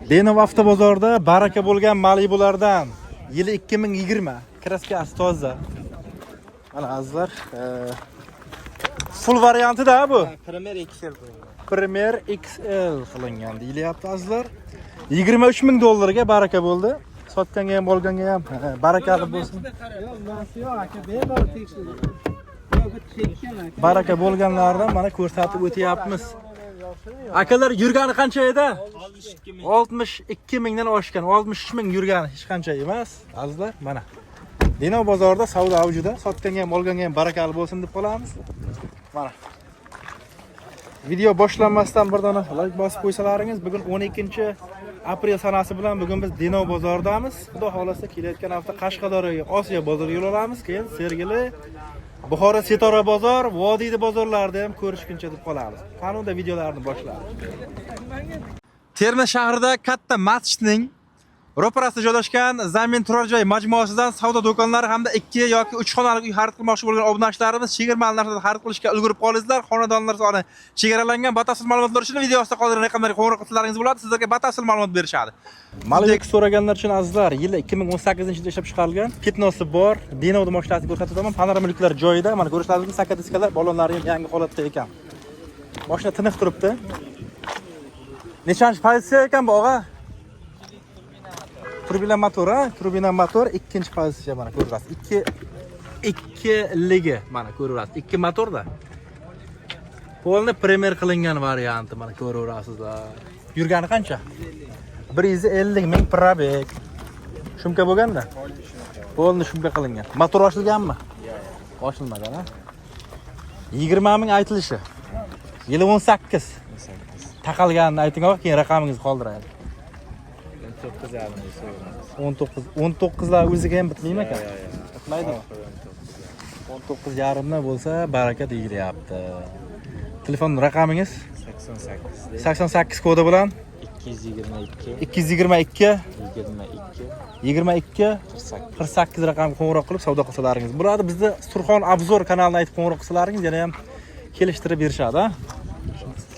Denov avtobozorida baraka bo'lgan Malibulardan, yili 2020, краска si toza. Mana, azizlar, full variantida bu. Premier XL qo'yilgan. Premier XL qilingan deyilyapti, azizlar. 23 ming dollarga baraka bo'ldi. Sotganga ham, olganga ham barakali bo'lsin. Yo'q, nasi yo'q aka, bemalol tekshiring. Yo'q, bu chekkan aka. Baraka bo'lganlardan mana ko'rsatib o'tyapmiz. Akalar, yurgani qancha edi? 62 mingdan oshgan, 63 ming yurgani, hech qancha emas. Azizlar, mana. Denov bozorida savdo avjida. Sotganga ham, olganga ham barakali bo'lsin deb qolamiz. Mana. Video boshlanmasdan bir dona like bosib qo'ysalaringiz, bugun 12 aprel sanasi bilan bugun biz Denov bozoridamiz. Xudo xolasa, kelayotgan hafta Qashqadaryoga, Osiyo bozoriga yo'l olamiz. Keyin Sergeli, Buxoro Setora bozor, Vodiyda bozorlarida ham ko'rishguncha deb qolamiz. Qani unda videolarni boshlaymiz. Termiz shahrida katta masjidning ro'parasida joylashgan Zamin turar joy majmuasidan savdo do'konlari hamda 2 yoki 3 xonali uy xarid qilmoqchi bo'lgan obunachilarimiz chegirmali narxlarda xarid qilishga ulgurib qoldingizlar. Xonadonlar soni chegaralangan. Batafsil ma'lumotlar uchun video ostida qoldirgan raqamlarga qo'ng'iroq qilsalaringiz bo'ladi. Sizlarga batafsil ma'lumot berishadi. Malibu so'raganlar uchun, azizlar, yili 2018-yilda ishlab chiqarilgan, пятно si bor, Denovda mashinasini ko'rsatib o'taman. Panorama lyuklar joyida, mana ko'rishlaringiz mumkin, saka diskalar, balonlari ham yangi holatda ekan. Mashina tiniq turibdi. Nechanchi pozitsiya ekan bu, og'a? Turbina motor, ha? Turbina motor ikkinchi pozitsiya, mana ko'rasiz. Ikki ikkiligi, mana ko'raverasiz. Ikki motorda. Полный Premier qilingan varianti, mana ko'raverasizlar. Yurgani qancha? 150 ming пробег. Шумка bo'lganda? Полный шумка qilingan. Motor ochilganmi? Ochilmagan, ha? 20 ming aytilishi. Yili 18. Taqalganini ayting, og'a, keyin raqamingizni qoldiraylik. 19,5 so'raymiz. 19, 19 lar o'ziga ham bitmaymi ekan? Bitmaydimi? 19 yarimdan bo'lsa baraka deyilyapti. Telefon raqamingiz? 88 88 kodi bilan 222 222 22 22 48. 48 raqamga qo'ng'iroq qilib savdo qilsalaringiz bo'ladi. Bizda Surxon Obzor kanalini aytib qo'ng'iroq qilsalaringiz yana ham kelishtirib berishadi, ha?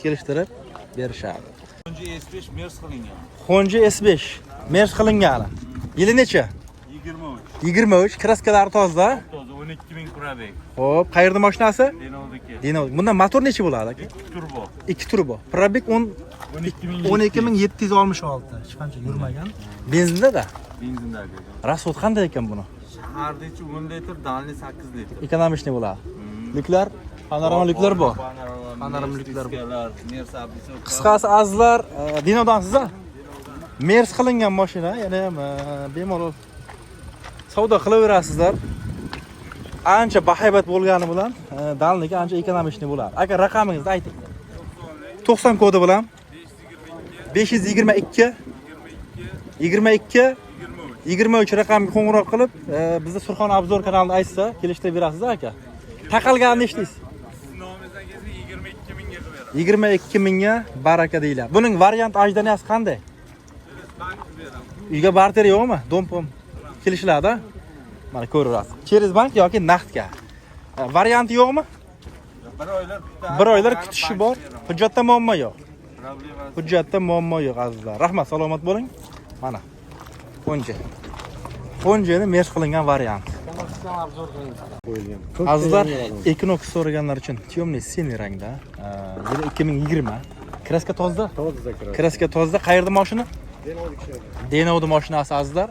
Kelishtirib berishadi. Hongyi S5 Mers qilingan. Hongyi S5 Mers qilingani. Yili necha? 23. 23, краска lari toza. Toza, 12 ming пробег. Xo'p, qayerda mashinasi? Denovdiki. Denov. Bundan motor necha bo'ladi, aka? 2 turbo. 2 turbo. Пробег 10 12 ming. 12 766. Hech qancha yurmagan. Benzinda-da. Benzinda aka. Расход qanday ekan buni? Shaharda ichi 10 litr, дальний 8 litr. Экономичный bo'ladi. Lyuklar, panorama lyuklar bor. Panorama, Panorama lyuklar bor. Diskalar, Mers обвесовка. Qisqasi, azizlar, Denovdansiz a? Mers qilingan mashina, yana ham bemalol savdo qilaverasizlar. Ancha bahaybat bo'lgani bilan, дальний ga ancha экономичный bo'ladi. Aka, raqamingizni ayting. 90 kodi bilan 522 22 23 raqamga qo'ng'iroq qilib, bizda Surxon Obzor kanalini aytsa, kelishtirib berasiz, aka. Taqalganini nechta? Siz nomingizdan kelsa, 22 mingga qilib beramiz. 22 mingga baraka deyiladi. Buning variant ожидания si qanday? Bank qilib beramiz. Uyga barter yo'qmi? Дом pom kelishiladi. Mana ko'raverasiz. Через bank yoki naqdga. Varianti yo'qmi? Bir oylar kutadi. Bir oylar kutishi bor. Hujjatda muammo yo'q. Problemasi. Hujjatda muammo yo'q, azizlar. Rahmat, salomat bo'ling. Mana. Hongyi. Hongyini Mers qilingan variant. Qo'yilgan. Azizlar, Equinox so'raganlar uchun темный синий rangda. Yili 2020. Краска toza. Toza краска. Краска toza. Qayerda mashina? Denovda mashinasi, azizlar.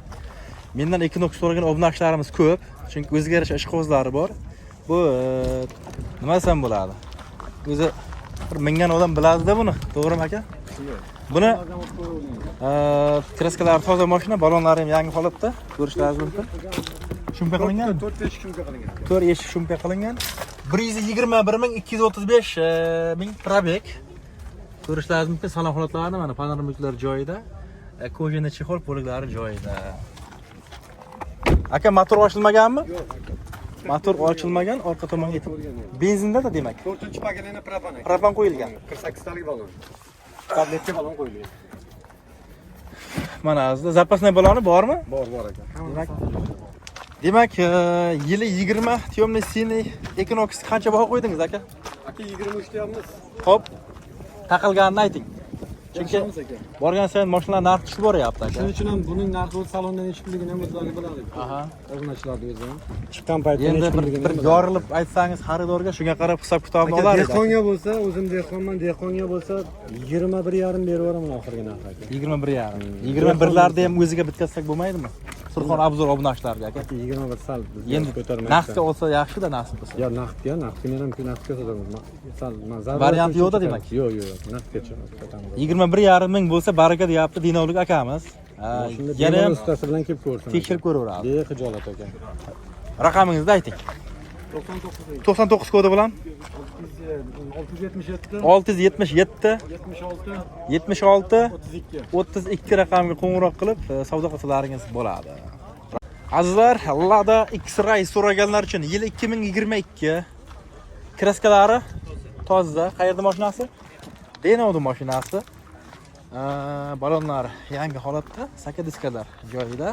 Mendan Equinox so'ragan obunachilarimiz ko'p. Chunki o'ziga yarasha ishqibozlari bor. Bu nima desam bo'ladi? O'zi bir mingan odam biladida buni. To'g'rimi, aka? Buni краска lari toza mashina, balonlari ham yangi holatda. Ko'rishlaringiz mumkin. Шумка qilingan? To'rt eshik шумка qilingan. To'rt eshik шумка qilingan. 121 235 ming пробег. Ko'rishlaringiz mumkin salon holatlarini, mana panorama lyuklar joyida. Кожаный чехол bo'laklari joyida. Aka, motor ochilmaganmi? Yo'q, aka. Motor ochilmagan, orqa tomonga yetib. Benzinda-da demak. To'rtinchi поколение propan aka. Propan qo'yilgan. 48 talik balon. Tabletka balon qo'yilgan. Mana, azizlar, запасной baloni bormi? Bor, aka. Demak, yili 20 темный синий Equinox qancha baho qo'ydingiz, aka? Aka, 23 deyapmiz. Xo'p. Taqilganini ayting. Chunki borgan sayin mashinalar narxi tushib boryapti aka. Shuning uchun ham buning narxi o'zi salonda nechi pulligini ham o'zlari biladi. Aha. Obunachilarni o'zi ham chiqqan paytda Endi nechi bir, pulligini bir biladi. yorilib aytsangiz xaridorga shunga qarab hisob kitobini Aka, olar edi. dehqonga bo'lsa, o'zim dehqonman, dehqonga bo'lsa 21,5 berib yuboraman oxirgi narxi aka. 21,5. 21 larda ham o'ziga bitkazsak bo'lmaydimi? Surxon Obzor obunachilariga aka. 21 sal bizga Endi ko'tarmaydi. naqdga olsa yaxshi-da, nasib bo'lsa. Yo, naqdga, naqdga men ham naqdga sotaman. Sal man zarurat Varianti uchun yo'q-da chiqaman. demak. Yo'q, yo'q, yo'q, naqdga sotamiz. 21,5 ming bo'lsa baraka deyapti dinovlik akamiz. Ha, Shunda yana ham ustasi bilan kelib ko'rsin. tekshirib ko'raveradi. Bexijolat aka. Raqamingizni ayting. 99 kodi bilan 677 677 76 76 32. 32 raqamga qo'ng'iroq qilib savdo qilsalaringiz bo'ladi. Azizlar, Lada X-Ray so'raganlar uchun yil 2022, kraskalari toza. Qayerda mashinasi? Denovni mashinasi. Balonlar yangi holatda, saka diskalar joyida.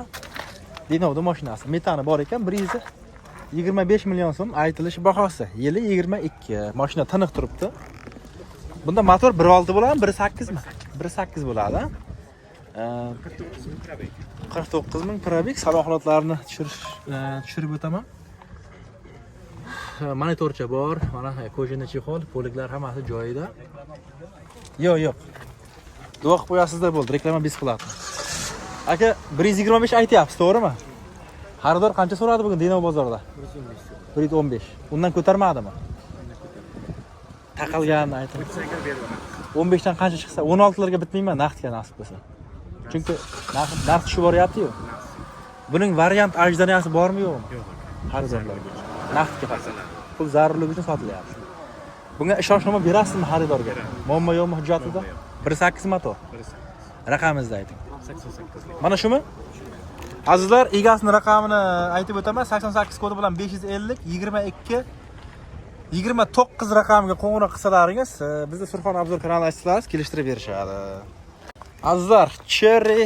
Denovni mashinasi. Metani bor ekan, 125 million so'm aytilish bahosi. Yili 22. Mashina tiniq turibdi. Bunda motor 1.6 bo'ladimi, 1.8 mi? 1.8 bo'ladi. 49 ming probeg. Salon holatlarini tushirib o'taman. Monitorcha bor, mana кожаный чехол, poliklar hammasi joyida. Yo'q, yo'q. Duo qilib qo'yasizda bo'ldi, reklama бесплатно. Aka, 125 aytyapsiz, to'g'rimi? Xaridor qancha so'radi bugun Denov bozorida? 115. Undan ko'tarmadimi? Taqalganini ayting. 15 dan qancha chiqsa, 16 larga bitmayman naqdga nasib bo'lsa. Chunki narx tushib boryapti-yu. Buning variant ожидания si bormi, yo'qmi? Yo'q. Xaridorlarga. Naqdga faqat. Pul zarurligi uchun sotilyapti. Bunga ishonchnoma berasizmi xaridorga? Muammo yo'qmi hujjatida? 1.8 motor. Raqamingizni ayting. 88. Mana shumi? Azizlar, egasini raqamini aytib o'taman. 88 kodi bilan 550 22 29 raqamiga qo'ng'iroq qilsalaringiz, bizni Surxon Obzor kanalini aytsalaringiz kelishtirib berishadi. Azizlar, Chery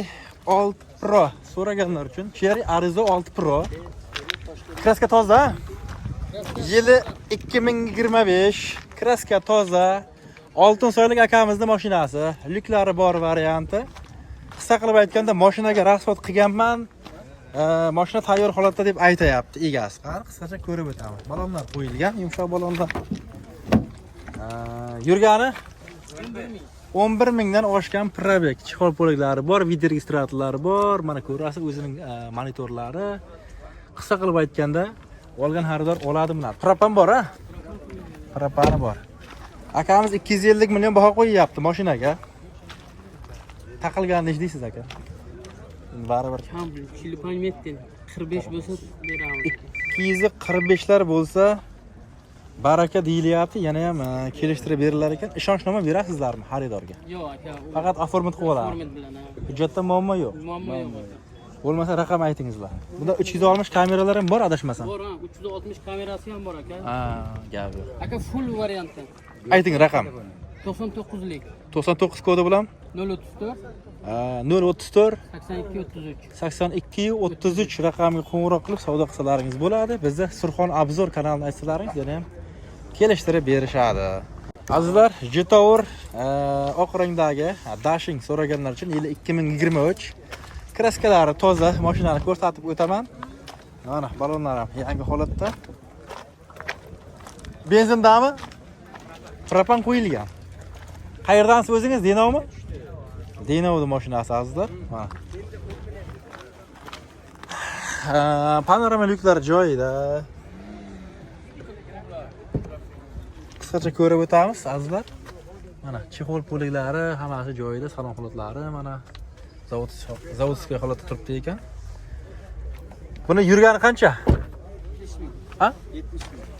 6 Pro so'raganlar uchun Chery Arrizo 6 Pro. Kraska toza. Yili 2025, kraska toza. Oltin soylik akamizning mashinasi, lyuklari bor varianti. Qisqa qilib aytganda, mashinaga расход qilganman. Mashina tayyor holatda deb aytayapti egasi. Qani, qisqacha ko'rib o'tamiz. Balonlar qo'yilgan, yumshoq balonlar. Yurgani 11 mingdan oshgan probeg, чехол poliklari bor, videoregistratorlari bor. Mana ko'rasiz o'zining monitorlari. Qisqa qilib aytganda, olgan xaridor oladi bular. Propan bor, ha? Propani bor. Akamiz 250 million baho qo'yyapti mashinaga. Taqilgan nechi deysiz, aka? Baribir Kam kilo metr 45 bo'lsa beramiz. 245 lar bo'lsa baraka deyilyapti, yana ham kelishtirib berilar ekan. Ishonchnoma berasizlarmi xaridorga? Yo'q, aka. Faqat оформить qilib oladi. Оформить bilan, ha. Hujjatda muammo yo'q. Muammo yo'q, aka. Bo'lmasa raqam aytingizlar. Bunda 360 kameralar ham bor, adashmasam. Bor, ha, 360 kamerasi ham bor, aka. Ha, gap yo'q. Aka, full variantda. Ayting raqam. 99lik 99 kodi bilan 034 034 82 33. 82 33 raqamiga qo'ng'iroq qilib savdo qilsalaringiz bo'ladi. Bizda Surxon Obzor kanalini aytsalaringiz yana ham kelishtirib berishadi. Azizlar, Jetour oq rangdagi Dashing so'raganlar uchun yili 2023, kraskalari toza mashinani ko'rsatib o'taman. Mana balonlar ham yangi holatda. Benzindami? Propan qo'yilgan. Qayerdansiz o'zingiz? Denovmi? Denovni mashinasi, azizlar. Mana. Panorama lyuklar joyida. Qisqacha ko'rib o'tamiz, azizlar. Mana чехол poliklari hammasi joyida, salon holatlari mana заводской holatda turibdi ekan. Buni yurgani qancha? Ha?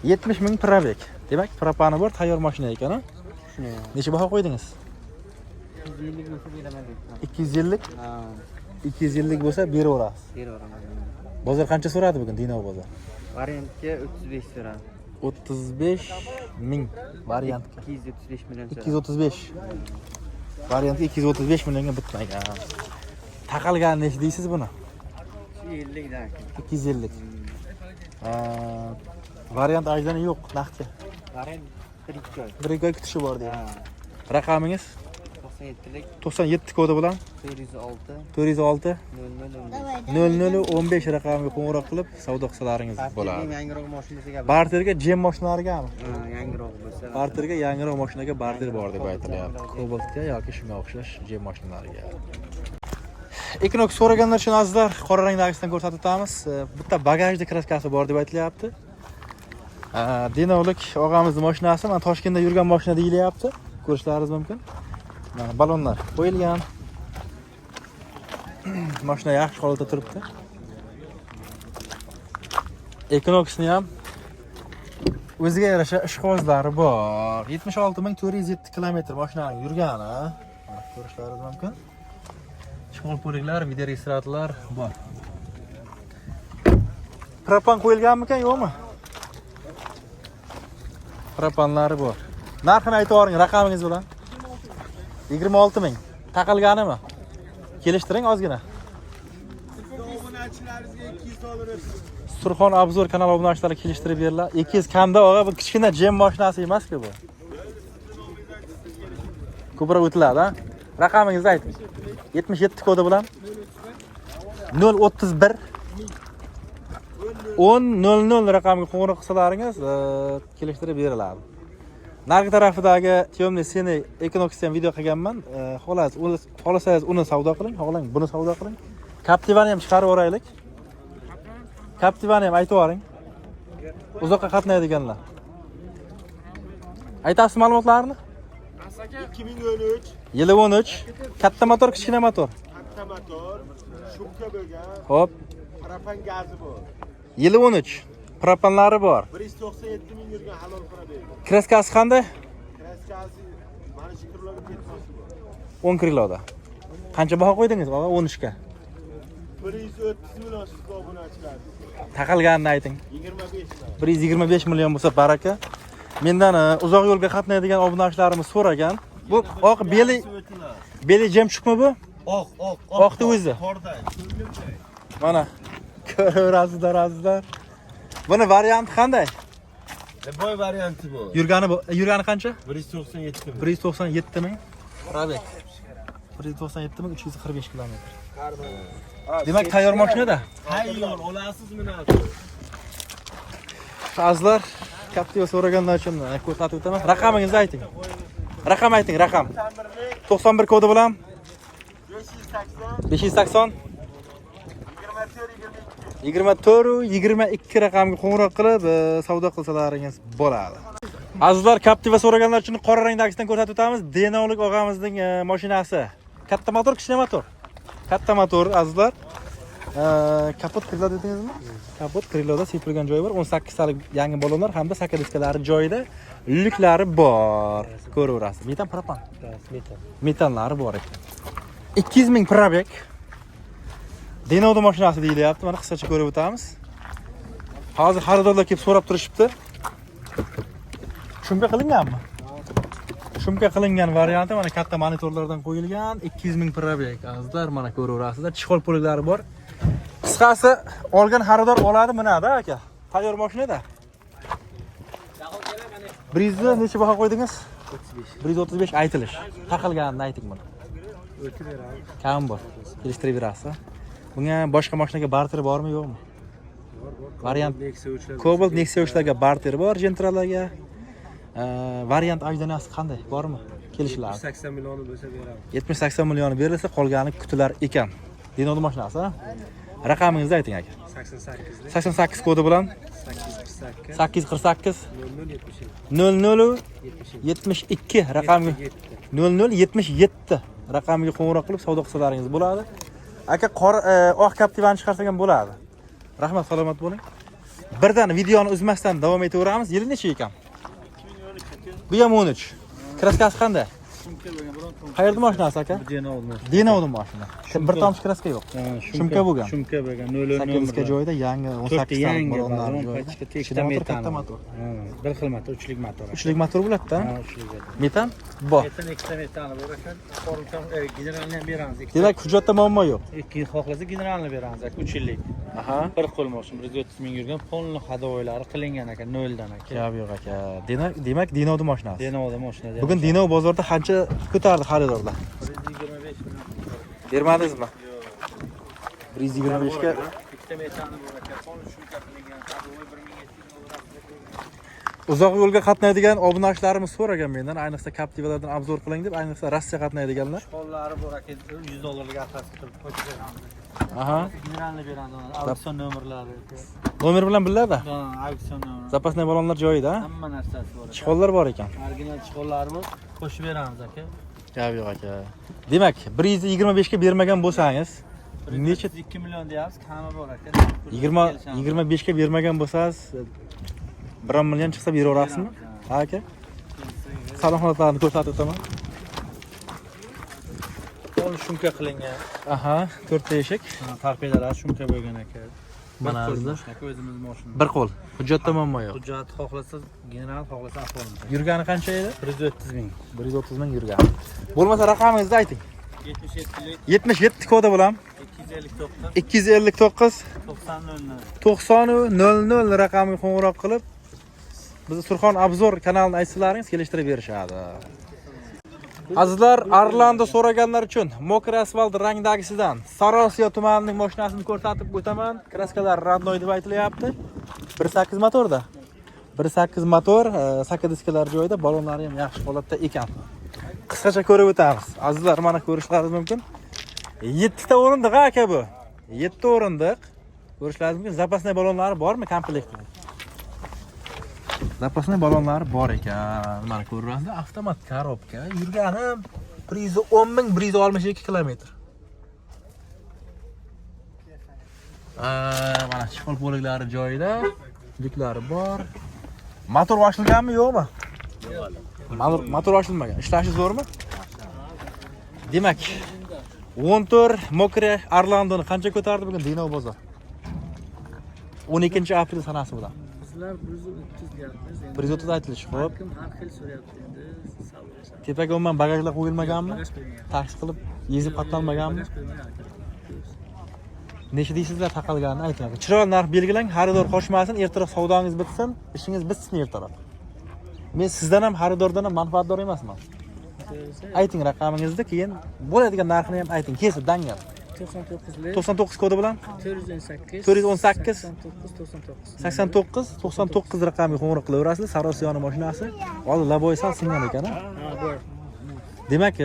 70 ming probeg. Demak, propani bor, tayyor mashina ekan, ha? Necha baho qo'ydingiz? 250 bo'lsa beraman debdi. 250? Ha, 250 bo'lsa beraverasiz. beraveraman. Bozor qancha so'radi bugun, Denov bozor? Variantga 35 so'radi. 35 ming variantga. 235 million. 235. Variantga 235 millionga bitmagan. Taqalgan nechi deysiz buni? 50 dan aka. 250. Variant ajdani yo'q naqdga. Variant 1-2 oy. 1-2 oy kutishi bor deyapti. Raqamingiz? 97lik 97 kodi bilan 406 406 00 15. 00 15 raqamiga qo'ng'iroq qilib savdo qilsalaringiz bo'ladi. Yangiroq mashinasiga. Barterga Jem mashinalariga-mi? Ha, yangiroq bo'lsa. Barterga yangiroq mashinaga barter bor deb aytilyapti. Cobaltga yoki shunga o'xshash Jem mashinalariga. Equinox so'raganlar uchun azizlar, qora rangdagisidan ko'rsatib o'tamiz. Bitta bagajda kraskasi bor deb aytilyapti. Denovlik og'amizning mashinasi, mana Toshkentda yurgan mashina deyilyapti. Ko'rishlaringiz mumkin. Mana balonlar qo'yilgan. Mashina yaxshi holatda turibdi. Equinoxni ham o'ziga yarasha ishqibozlari bor. 76407 km mashinaning yurgani. Mana ko'rishlaringiz mumkin. Chexol poliklar, video registratorlar bor. Propan qo'yilganmikan, yo'qmi? Propanlari bor. Narxini aytib yuboring, raqamingiz bilan. 26 ming. Taqilganimi? Kelishtiring ozgina. Surxon Obzor kanal obunachilari kelishtirib beriladi. 200 kamda og'a, bu kichkina Jem mashinasi emas-ku bu. Ko'proq o'tiladi, ha? Raqamingizni ayting. 77 kodi bilan 031 10 00 raqamiga qo'ng'iroq qilsalaringiz kelishtirib beriladi. Narigi tarafidagi Темный Синий Equinoxda ham video qilganman. Xohlasangiz uni savdo qiling, xohlang buni savdo qiling. Captivani ham chiqarib yuboraylik. Captivani ham aytib yuboring. Uzoqqa qatnaydiganlar. Aytasiz ma'lumotlarni? 2013 Yili 13. Katta motor, kichkina motor. Katta motor, shumka bo'lgan, Xo'p, propan gazi bor. Yili 13. Propanlari bor. 197 ming yurgan halol probeg. Kraskasi qanday? Kraskasi mana shu kirlarga ketmosi bor. 10 kriloda. Qancha baho qo'ydingiz og'a 13 ga? 130 million sizga obunachilar. Taqilganini ayting. 25 million. 125 million bo'lsa baraka. Mendan uzoq yo'lga qatnaydigan obunachilarimiz so'ragan. Bu oq beli beli jemchukmi bu? Oq, oq, Oqni o'zi. Qorday. Mana ko'raverasizlar azizlar. Buni varianti qanday? Boy varianti bu. Yurgani yurgani qancha? 197 ming. 197 ming. Probeg. 197 ming 345 kilometr. Demak, tayyor mashinada. Tayyor, olasizmi? Azizlar, Captiva so'raganlar uchun ko'rsatib o'taman. Raqamingizni ayting. Raqam ayting, raqam. 91 kodi bilan 580 580 24 22. 24 22 raqamga qo'ng'iroq qilib savdo qilsalaringiz bo'ladi. Azizlar, Captiva so'raganlar uchun qora rangdagisidan ko'rsatib o'tamiz. Denovlik og'amizning mashinasi. Katta motor, kichkina motor. Katta motor, azizlar. Kapot krilo dedingizmi? Kapot kriloda sepilgan joyi bor. 18 talik yangi balonlar hamda saka diskalari joyida, lyuklari bor. Ko'raverasiz. Metan propan. Metan. Metanlari bor ekan. 200 ming probeg. Denovda mashinasi deyilyapti. Mana qisqacha ko'rib o'tamiz. Hozir xaridorlar kelib so'rab turishibdi. Shumka qilinganmi? Shumka qilingan varianti mana katta monitorlardan qo'yilgan 200 ming probeg. Azizlar, mana ko'raverasizlar. Chexol puliklari bor. Qisqasi, olgan xaridor oladi minadi aka. Tayyor mashinada. 100 necha baho qo'ydingiz? 35. 135 aytilish. Taqilganini ayting buni. Kam bor. Kelishtirib berasiz. Bunga boshqa mashinaga barter bormi, yo'qmi? Variant Cobalt Nexia 3larga barter bor, Gentralarga. Variant ajdanasi qanday? Bormi? Kelishiladi. 80 millioni bo'lsa beramiz. 70-80 millioni berilsa, qolgani kutilar ekan. Denovni mashinasi, ha? Raqamingizni ayting aka. 88 88 kodi bilan 848 848 00 00 77 72 raqamiga 0077 raqamiga qo'ng'iroq qilib savdo qilsalaringiz bo'ladi. Aka, qora oq Captivani chiqarsak ham bo'ladi. Rahmat, salomat bo'ling. Birdan videoni uzmasdan davom etaveramiz. Yili necha ekan? Bu ham 13. Kraskasi qanday? Qayerda mashinasi aka? Denovni mashina. Bir tomchi kraska yo'q. Shumka bo'lgan. Shumka bo'lgan. Sakkiz diska joyida yangi 18 talik yangi balonlar balon, joyida. pachka teksta Kichkina motor, metan. katta motor. Bir xil motor, uchlik motor. Uchlik motor bo'ladi-da. Ha, uchlik motor. Metan bor. Metan ikkita metani bor ekan. Qo'rimcha generalni ham beramiz. Demak, hujjatda muammo yo'q. Ikki xohlasa generalni beramiz aka, 3 yillik. Aha. Bir qo'l mashina 130 ming yurgan, полный ходовойлari qilingan aka, noldan aka. Gap yo'q aka. Demak, Denovni mashinasi. Denovda mashina. Bugun Denov bozorda qancha ko'tardi xaridorlar? 125 ming. Bermadingizmi? 125 ga. Ikkita metani bor aka, полный шумка qilingan, ходовой 1700 dollar. Uzoq yo'lga qatnaydigan obunachilarimiz so'ragan mendan, ayniqsa Captiva'lardan обзор qiling deb, ayniqsa Rossiya qatnaydiganlar. Qo'llari bor aka, 100 dollarlik atlas qilib qo'yib beramiz. Aha. Generalni beramiz, auksion nomerlari aka. Nomer bilan biladi. Ha, auksion nomeri. Запасной balonlar joyida, ha? Hamma narsasi bor aka. Чехол lar bor ekan. Original чехол lari bor, qo'shib beramiz aka. Gap yo'q aka. Demak, 125 ga bermagan bo'lsangiz, necha? 2 million deyapmiz, kami bor aka. 20 25 ga bermagan bo'lsangiz, 1 million chiqsa beraverasizmi? Ha aka? Salon holatlarini ko'rsatib o'taman. Полный шумка qilingan. Aha, to'rtta eshik. Torpedalari шумка bo'lgan aka. Mana Bir qo'l azizlar. mashina aka, o'zimiz mashina. Bir qo'l. Hujjatda muammo yo'q. Hujjat xohlasa general, xohlasa оформить. Yurgani qancha edi? 130 ming. 130 ming yurgan. Bo'lmasa raqamingizni ayting. 77 77 kodi bilan 259 259 90 00. 90 00 raqamiga qo'ng'iroq qilib, bizni Surxon Обзор kanalini aytsalaringiz, kelishtirib berishadi. Azizlar, Orlando so'raganlar uchun мокрый asfalt rangdagisidan Sariosiyo tumanining mashinasini ko'rsatib o'taman. Краска lar родной deb aytilyapti. 1.8 motorda. 1.8 motor, saka diskalar joyida, balonlari ham yaxshi holatda ekan. Qisqacha ko'rib o'tamiz. Azizlar, mana ko'rishlaringiz mumkin. 7 ta o'rindiq aka bu. 7 ta o'rindiq. Ko'rishlaringiz mumkin. Запасной balonlari bormi komplektda? Запасной balonlari bor ekan. Mana ko'rasizlar, avtomat коробка. Yurgani 110 ming 162 kilometr. Mana чехол bo'laklari joyida, lyuklari bor. Motor ochilganmi, yo'qmi? Motor ochilmagan. Ishlashi zo'rmi? Demak, 14 мокрый Orlandoni qancha ko'tardi bugun Denov bozor? 12 aprel sanasi bilan. Bizlar 130 deyapmiz. Endi 130 aytilishi, xo'p. Kim har xil so'rayapti endi. Savdolashadi. Tepaga umuman bagajlar qo'yilmaganmi? Bagaj qo'ymagan. Taksi qilib yezib qatlanmaganmi? Bagaj qo'ymagan aka. Necha deysizlar taqalganini ayting. Chiroyli narx belgilang, xaridor qochmasin, ertaroq savdongiz bitsin, ishingiz bitsin ertaroq. Men sizdan ham, xaridordan ham manfaatdor emasman. Ayting raqamingizni, keyin bo'ladigan narxini ham ayting. Kesib dangal. 99lik 99 kodi bilan 418 418 89 99. 89 99 raqamiga qo'ng'iroq qilaverasizlar. Sarosiyoni mashinasi. Hozir лобовой sal singan ekan, a? Ha, bor. Demak,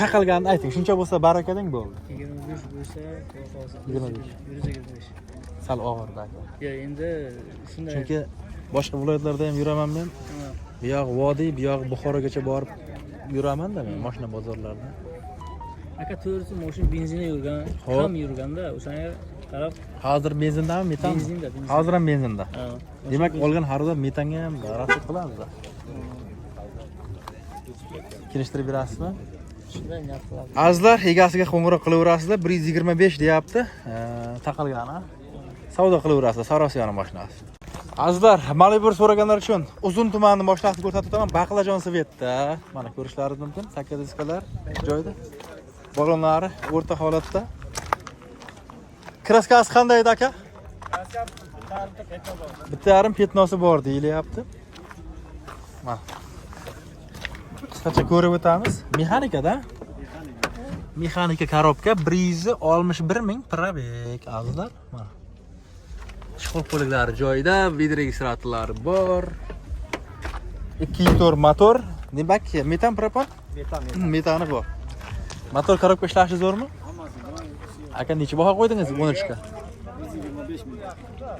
taqalganini ayting. Shuncha bo'lsa baraka deng, bo'ldi. 25 bo'lsa, xudo xohlasa. 25. 125. Sal og'irda aka. Yo, endi shunday. Chunki boshqa viloyatlarda ham yuraman men. Ha. Bu yoq vodiy, bu yoq Buxorogacha borib yuraman-da men mashina bozorlarida. Aka, to'g'risi, mashina benzinda yurgan, kam yurganda, o'shanga qarab. Hozir benzindami, metanmi? Benzinda, benzinda. Hozir ham benzinda. Ha. Demak, olgan xaridor metanga ham расход qilamiz. Kelishtirib berasizmi? Shunday niyat qilamiz. Azizlar, egasiga qo'ng'iroq qilaverasizlar. 125 deyapti. Taqalgani. Savdo qilaverasizlar, Sarosiyoni mashinasi. Azizlar, Malibu so'raganlar uchun Uzun tumanini mashinasini ko'rsatib o'taman. Baqlajon цвет da. Mana ko'rishlaringiz mumkin. Saka diskalar joyida. Balonlari o'rta holatda. Краска si qanday edi aka? Bitta yarim пятно si bor deyilyapti. Mana. Qisqacha ko'rib o'tamiz. Mexanikada. Mexanika коробка, 161 ming пробег, azizlar. Mana. Чехол bo'laklari joyida, видеорегистратор lari bor. 2.4 motor. Demak, metan, propan? Metan. Metani bor. Motor, коробка ishlashi zo'rmi? Aka, necha baho qo'ydingiz 13 ga? 125 ming.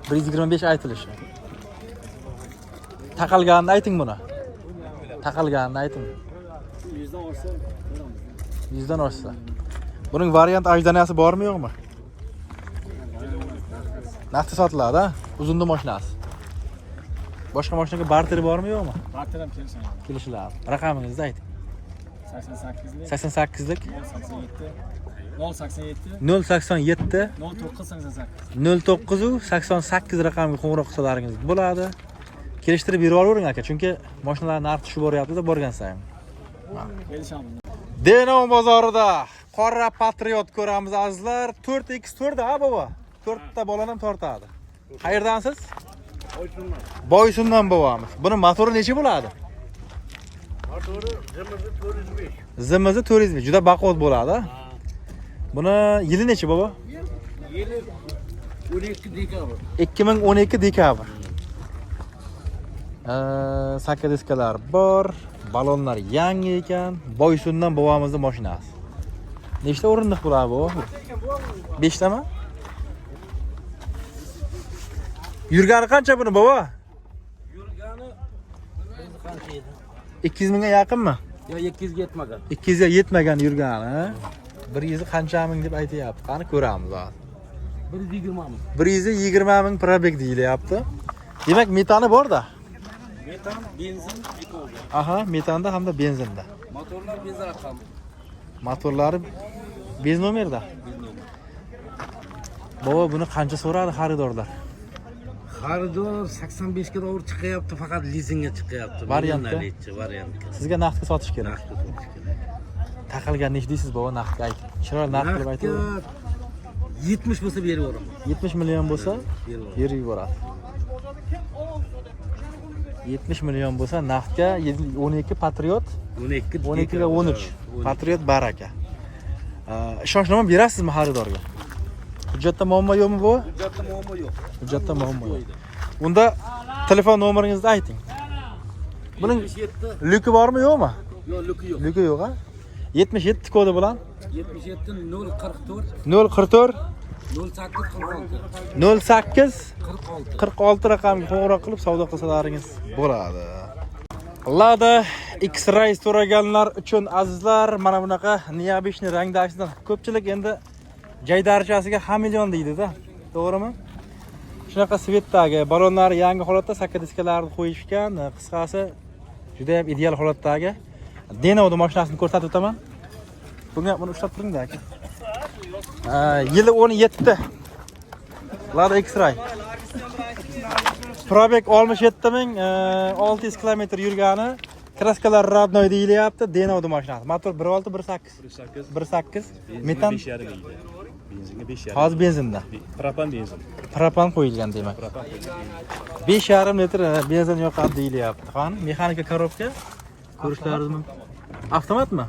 125 aytilishi. Taqalganini ayting buni. Taqalganini ayting. 100 dan oshsa beramiz. 100 dan oshsa. Buning variant ожидания si bormi, yo'qmi? Naqd sotiladi, a? Uzunni mashinasi. Boshqa mashinaga barter bormi, yo'qmi? Barter ham kelishadi. Kelishiladi. Raqamingizni ayting. 88lik 88lik 087 087 087 09 88. 09 88 raqamiga qo'ng'iroq qilsalaringiz bo'ladi. Kelishtirib berib yuboravering aka, chunki mashinalar narxi tushib boryapti-da borgan sayin. Kelishamiz. Denov bozorida qora Patriot ko'ramiz, azizlar. 4x4 ha, bobo? 4 ta balon ham tortadi. Qayerdansiz? Boysundan. Boysundan bobomiz. Buni motori necha bo'ladi? Motori zimizi 405. Zimizi 405. Juda baquvvat bo'ladi. Buni yili necha bobo? Yili 12 dekabr. 2012 dekabr. Saka diskalar bor, balonlar yangi ekan. Boysundan bobomizning mashinasi. Nechta o'rindiq bo'ladi bu? 5 tami? Yurgani qancha buni bobo? Yurgani qancha edi? 200 mingga yaqinmi? Yo 200 ga yetmagan. 200 ga yetmagan yurgani. 100 qancha ming deb aytyapti. Qani ko'ramiz hozir. 120 ming. 120 ming probeg deyilyapti. Demak, metani bor-da. Metan, benzin, ekologiya. Aha, metanda hamda benzinda. Motorlar bez raqam. Motorlari bez nomerda. Bobo buni qancha so'radi xaridorlar? Xaridor 85 ga to'g'ri chiqyapti, faqat lizingga chiqyapti. Variantga? Variantga. Sizga naqdga sotish kerak. Naqdga sotish kerak. Taqilgan nechi deysiz bobo naqdga ayting. Chiroyli naqd qilib ayting. 70 bo'lsa berib yuboraman. 70 million bo'lsa berib yuboradi. 70 million bo'lsa naqdga 12 Patriot 12 12 ga 13 Patriot baraka. Ishonchnoma berasizmi xaridorga? Hujjatda muammo yo'qmi bu? Hujjatda muammo yo'q. Hujjatda muammo yo'q. Unda telefon nomeringizni ayting. Buning 77 lyuki bormi yo'qmi? yo'q, luki yo'q. Lyuki yo'q a? 77 kodi bilan 77 044 044 08 46 08 46 46 raqamga qo'ng'iroq qilib savdo qilsalaringiz bo'ladi. Lada X-Ray so'raganlar uchun azizlar, mana bunaqa необычный rangdagisidan ko'pchilik endi jaydarichasiga hamilyon deydi-da. To'g'rimi? Shunaqa svetdagi balonlari yangi holatda, saka diskalarni qo'yishgan, qisqasi juda ham ideal holatdagi Denovni mashinasini ko'rsatib o'taman. Bunga buni ushlab turing-da aka. Yili 17. Lada X-Ray. Probeg 67600 kilometr yurgani. Kraskalar родной deyilyapti. Denovni mashinasi. Motor 1.6 1.8. 1.8. Metan 5,5 yeydi. Benzinga 5,5. hozir benzinda. Propan benzin. Propan qo'yilgan demak. 5,5 litr benzin yoqadi deyilyapti. Qani, mexanika korobka ko'rishlaringiz mumkin. Avtomatmi?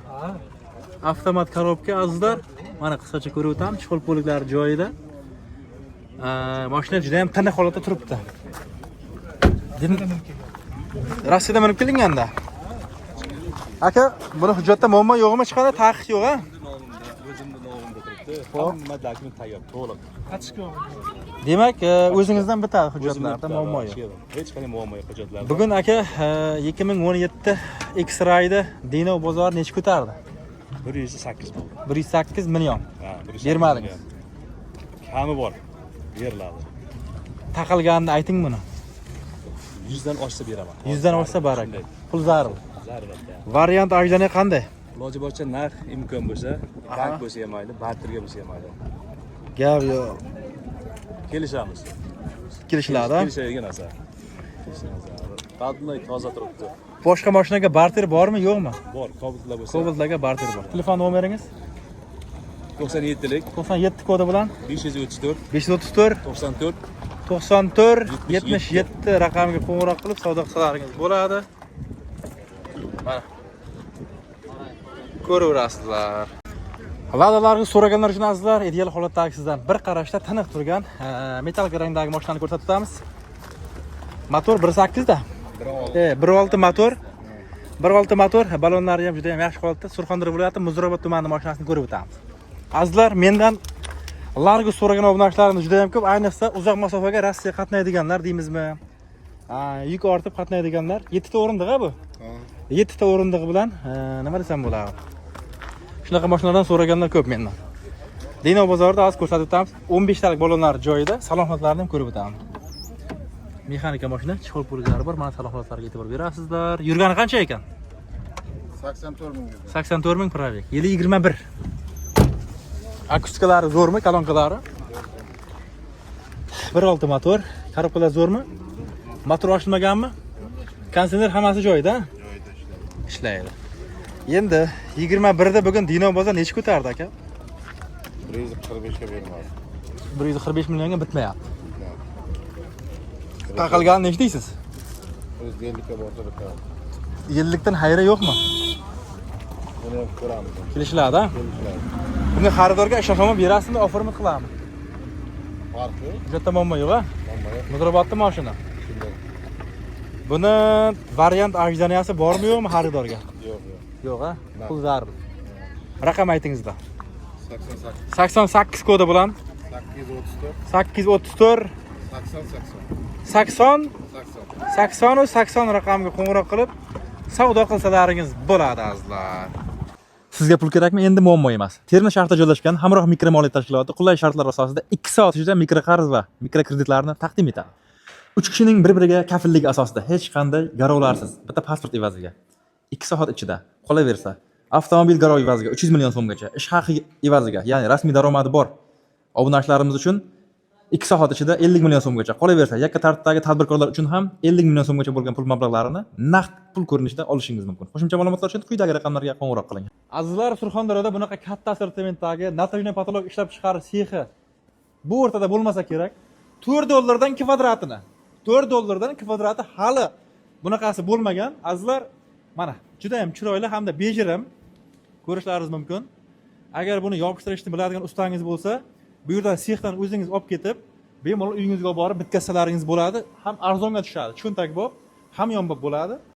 Avtomat korobka azizlar. Mana qisqacha ko'rib o'tamiz. Chexol poliklari joyida. Mashina juda ham tiniq holatda turibdi. Rossiyada minib kelinganda. Aka, buni hujjatda muammo yo'qmi? Hech qanday taqiq yo'q, a? O'zimni nomimda turibdi. Hamma dokument tayyor, to'liq. Demak, o'zingizdan bitadi hujjatlarda muammo yo'q. Hech qanday muammo yo'q hujjatlarda. Bugun aka 2017 X-Rayda Denov bozori necha ko'tardi? 108 bo'ldi. 108 million. Ha, 108 Bermadingiz. million. Kami bor. Beriladi. Taqilganini ayting buni. 100 dan oshsa beraman. 100 dan oshsa baraka. Shunday. Pul zarur. Zaruratda. Variant ожидание qanday? Iloji boricha narx imkon bo'lsa, bank bo'lsa ham mayli, barterga bo'lsa ham mayli. Gap yo'q. Kelishamiz. Kelishiladi. Kelishadigan narsa. Родной toza turibdi. Boshqa mashinaga barter bormi, yo'qmi? Bor, Cobaltlar bo'lsa. Cobaltlarga barter bor. Telefon nomeringiz? 97lik 97 kodi bilan 534 534 94 94 77 raqamiga qo'ng'iroq qilib savdo qilsalaringiz bo'ladi. Mana. Ko'raverasizlar. Ladalarni so'raganlar uchun azizlar, ideal holatdagi sizdan bir qarashda tiniq turgan metall rangdagi mashinani ko'rsatib o'tamiz. Motor 1.8 da. 1.6 motor. 1.6 motor, balonlari ham juda ham yaxshi holatda. Surxondaryo viloyati Muzrabot tumani mashinasini ko'rib o'tamiz. Azizlar, mendan Largo so'ragan obunachilarimiz juda ham ko'p. Ayniqsa uzoq masofaga Rossiya qatnaydiganlar deymizmi? Yuk ortib qatnaydiganlar. 7 ta o'rindiq bu. 7 ta o'rindiq bilan nima desam bo'ladi? Shunaqa mashinalardan so'raganlar ko'p mendan. Denov bozorida hozir ko'rsatib o'tamiz. 15 talik balonlar joyida, salon holatlarini ham ko'rib o'tamiz. Mexanika mashina, chexol poliklari bor. Mana salon holatlariga e'tibor berasizlar. Yurgani qancha ekan? 84 ming. 84 ming probeg. Yili 21. Akustikalari zo'rmi, kolonkalari? 1.6 motor, korobkalar zo'rmi? Motor ochilmaganmi? Konditsioner hammasi joyida? Ishlaydi. Endi 21 da bugun Dino bozor necha ko'tardi aka? 145 ga bermadi. 145 millionga bitmayapti. Taqilgani nechta deysiz? O'zi 50 ga borsa bitadi. Yillikdan xayri yo'qmi? Buni ham ko'ramiz. Kelishiladi, a? Kelishiladi. Bunga xaridorga ishlofnoma berasizmi, оформить qiladimi? Farqi yo'q. Hujjatda muammo yo'q, a? Muammo yo'q. Muzrabotda mashina. Shunday. Buni variant ожидания si bormi yo'qmi xaridorga? Yo'q, yo'q. Yo'q, a? Pul zarur. Raqam aytingizda. 88 88 kodi bilan 834 834 80 80 80 80. 80 u 80 raqamiga qo'ng'iroq qilib savdo qilsalaringiz bo'ladi, azizlar. Sizga pul kerakmi? Endi muammo emas. Termiz shahrida joylashgan Hamroh mikromoliya tashkiloti qulay shartlar asosida 2 soat ichida mikroqarz va mikrokreditlarni taqdim etadi. 3 kishining bir-biriga kafilligi asosida hech qanday garovlarsiz, bitta pasport evaziga 2 soat ichida, qolaversa, avtomobil garovi evaziga 300 million so'mgacha, ish haqi evaziga, ya'ni rasmiy daromadi bor obunachilarimiz uchun 2 soat ichida 50 million so'mgacha, qolaversa, yakka tartibdagi tadbirkorlar uchun ham 50 million so'mgacha bo'lgan pul mablag'larini naqd pul ko'rinishida olishingiz mumkin. Qo'shimcha ma'lumotlar uchun quyidagi raqamlarga qo'ng'iroq qiling. Azizlar, Surxondaryoda bunaqa katta assortimentdagi натяжной потолок ishlab chiqarish sexi bu o'rtada bo'lmasa kerak. 4 dollardan kvadratini. 4 dollardan kvadrati hali bunaqasi bo'lmagan. Azizlar, mana juda ham chiroyli hamda bejirim, ko'rishlaringiz mumkin. Agar buni yopishtirishni biladigan ustangiz bo'lsa, bu yerdan, sexdan o'zingiz olib ketib, bemalol uyingizga olib borib bitkazsalaringiz bo'ladi. Ham arzonga tushadi, cho'ntakbop, hamyonbop bo'ladi.